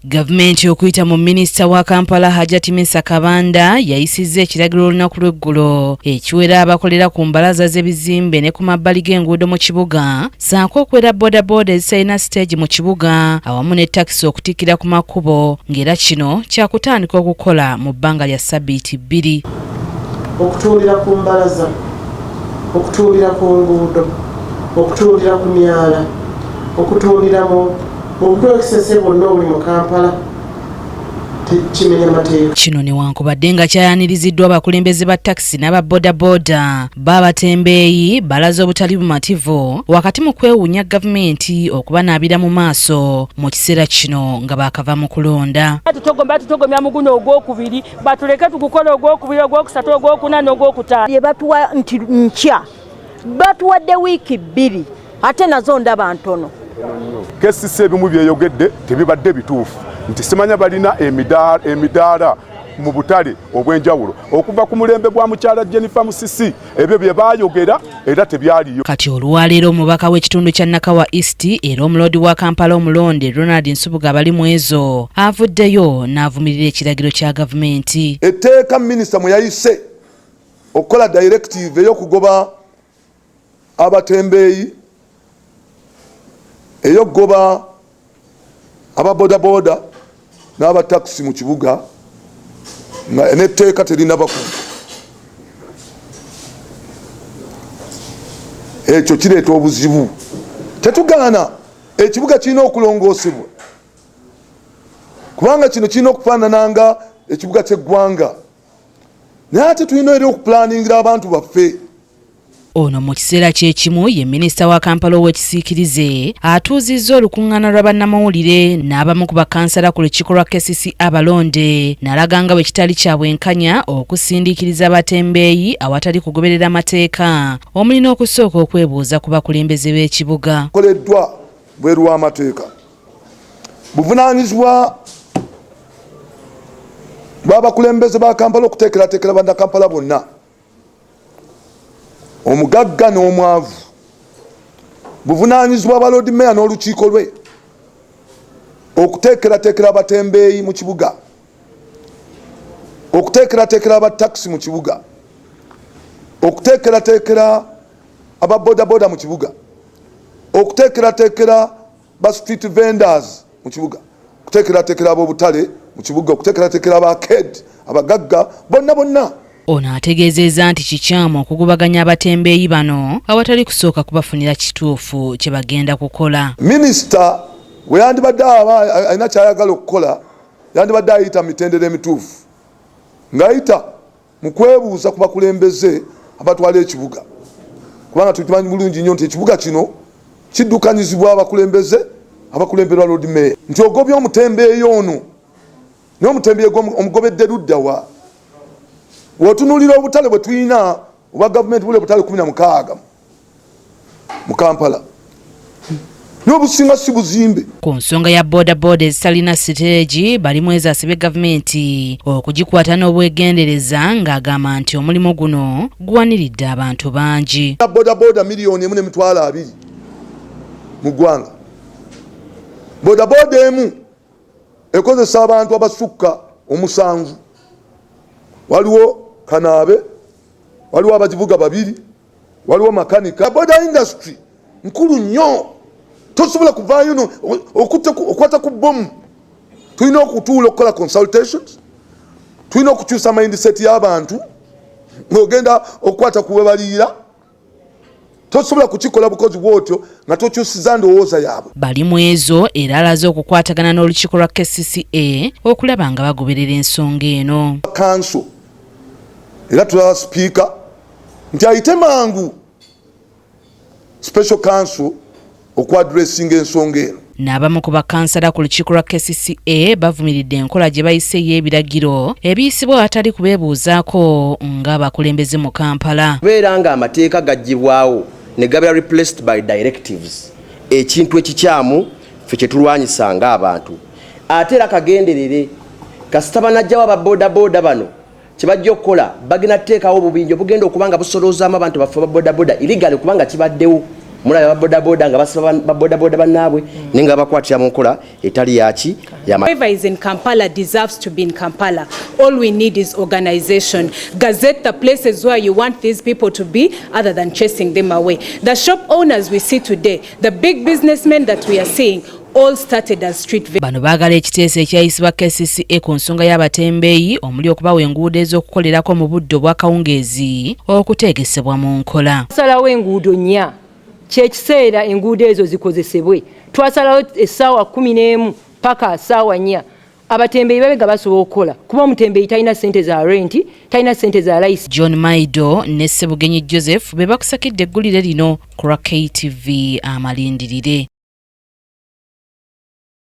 Gavumenti okuyita mu minisita wa Kampala Hajati Minsa Kabanda yayisizza ekiragiro olunaku lw'eggulo ekiwera abakolera ku mbalaza z'ebizimbe ne ku mabbali g'enguudo mu kibuga ssaako okuwera bodaboda ezitalina siteegi mu kibuga awamu ne takisi okutikkira ku makubo ng'era kino kyakutandika okukola mu bbanga lya ssabbiiti bbiri. Okutundira ku mbalaza, okutundira ku nguudo, okutundira ku myala, okutundira mu bukwekisese bwonna obuli mu Kampala kimenya mateeka. Kino newankubadde nga kyayaniriziddwa abakulembeze ba takisi n'aba bodaboda, bo abatembeeyi balaze obutali bumativu wakati mu kwewuunya gavumenti okubanaabira mu maaso mu kiseera kino nga baakava mu kulonda. Batutogomya mu guno ogwokubiri, batuleke tugukole ogwokubiri, ogwokusatu, ogwokuna n'ogwokutaano. Bye batuwa nti nkya batuwadde wiiki bbiri ate nazo ndaba ntono. KCC ebimu byeyogedde tebibadde bituufu nti simanya balina emidaala mu butale obw'enjawulo okuva ku mulembe gwa mukyala Jennifer Musisi, ebyo bye baayogera era tebyaliyo. Kati olwaleero omubaka w'ekitundu kya Nakawa East era omuloodi wa Kampala omulonde Ronald Nsubuga Balimwezo avuddeyo n'avumirira ekiragiro kya gavumenti. Etteeka minisita mwe yayise okukola directive ey'okugoba abatembeeyi, ey'okugoba ababodaboda n'abatakisi mu kibuga nga n'etteeka terinaba kuggwa. Ekyo kireeta obuzibu. Tetugaana ekibuga kirina okulongoosebwa kubanga kino kirina okufaanana nga ekibuga ky'eggwanga, naye ate tulina era okupulaningira abantu baffe. Ono mu kiseera kye kimu ye minisita wa Kampala ow'ekisiikirize atuuzizza olukuŋŋaana lwa bannamawulire n'abamu ku bakansala ku lukiiko lwa KCC abalonde n'alaga nga bwe kitali kya bwenkanya okusindiikiriza abatembeeyi awatali kugoberera mateeka omuli n'okusooka okwebuuza ku bakulembeze b'ekibuga. Koleddwa bweru w'amateeka buvunaanyizibwa bw'abakulembeze ba Kampala okuteekerateekera bannakampala bonna, omugagga n'omwavu. Buvunaanyizibwa ba Lord Mayor n'olukiiko lwe okuteekerateekera abatembeeyi mu kibuga, okuteekerateekera abatakisi mu kibuga, okuteekerateekera ababodaboda mu kibuga, okuteekerateekera ba street vendors mu kibuga, okuteekerateekera ab'obutale mu kibuga, okuteekerateekera aba arcade, abagagga bonna bonna. Ono ategeezezza nti kikyamu okugobaganya abatembeeyi bano awatali kusooka kubafunira kituufu kye bagenda kukola. Minisita we yandibadde aba alina ky'ayagala okukola, yandibadde ayita mu mitendera emituufu, ng'ayita mu kwebuuza ku bakulembeze abatwala ekibuga, kubanga tukimanyi bulungi nnyo nti ekibuga kino kiddukanyizibwa abakulembeze abakulemberwa Lord Mayor. Nti ogobye omutembeeyi ono, naye omutembeeyi omugobedde ludda wa? W'otunuulira obutale bwe tulina obwa gavumenti buli obutale 16 mu Kampala, naye obusinga si buzimbe. Ku nsonga ya bodaboda ezitalina siteegi, Balimwezo asabye gavumenti okugikwata n'obwegendereza ng'agamba nti omulimu guno guwaniridde abantu bangi. Bodaboda 1,200,000 mu ggwanga. Bodaboda emu ekozesa abantu abasukka 7. Waliwo kanaabe, waliwo abagivuga 2, waliwo makanika. Boda industry nkulu nnyo, tosobola kuvaayo okukwata ku bomu. Tulina okutuula okukola consultations, tulina okukyusa mindset y'abantu ng'ogenda okukwata ku webaliira. Tosobola kukikola bukozi bw'otyo nga tokyusiza ndowooza yaabwe. Balimwezo era alaze okukwatagana n'olukiiko lwa KCCA okulaba nga bagoberera ensonga eno. Kanso era tulaba sipiika nti ayite mangu special council okuadressinga ensonga eno. N'abamu ku bakansala ku lukiiko lwa KCCA bavumiridde enkola gye bayise ey'ebiragiro ebiyisibwa awatali kubeebuuzaako ng'abakulembeze mu Kampala. Kubeera ng'amateeka gaggyibwawo ne gabeera replaced by directives, ekintu ekikyamu ffe kye tulwanyisa ng'abantu. Ate era kagenderere, kasita banajjawo aba bodaboda bano, kye bajja okukola bagenda kuteekawo obubinja obugenda okuba nga busoloozaamu abantu baffe aba bodaboda illegally, kubanga kibaddewo mulaba aba bodaboda nga basiba ba bodaboda bannaabwe naye nga babakwatira mu nkola etali yaki. Whoever is in Kampala deserves to be in Kampala. All we need is organization. Gazette the places where you want these people to be other than chasing them away. The shop owners we see today, the big businessmen that we are seeing, all started as street vendors. Bano baagala ekiteeso ekyayisibwa KCCA ku nsonga y'abatembeeyi omuli okubawa enguudo ez'okukolerako mu budde obw'akawungeezi okuteegesebwa mu nkola. Twasalawo enguudo nnya, kyekiseera enguudo ezo zikozesebwe. Twasalawo essaawa 11 paka ssaawa 4 abatembeeyi babe nga basobola okukola, kuba omutembeeyi talina ssente za renti, talina ssente za layisi. John Maido ne Ssebugenyi Joseph be bakusakidde eggulire lino ku lwa KTV Amalindirire.